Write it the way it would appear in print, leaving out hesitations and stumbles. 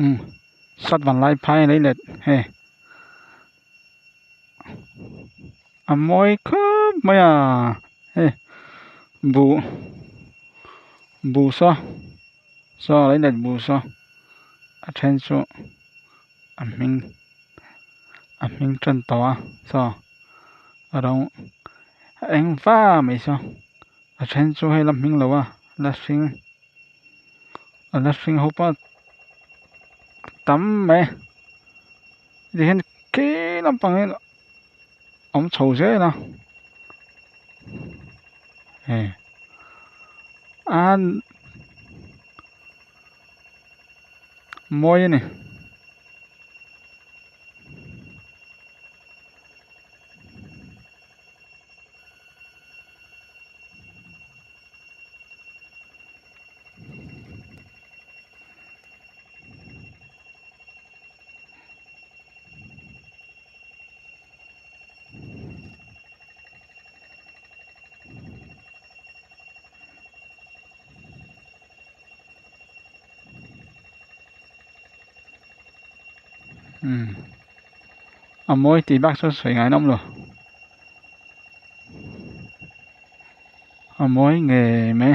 Umm sat van lai phai lei let hei a mawi khawp mai a hei buh buh saw saw lei let buh saw a then chu a hming a hming tan tawh a saw a rawng a eng va mai saw a then chu hei la hming lo a la hring. A la hring ho pawh tam mai tihian khi lampang hi awm chho zel a hei a mawi a ni. Umm a mawi tih bak chu sawi ngai nawm lo. A mawi ngei mai.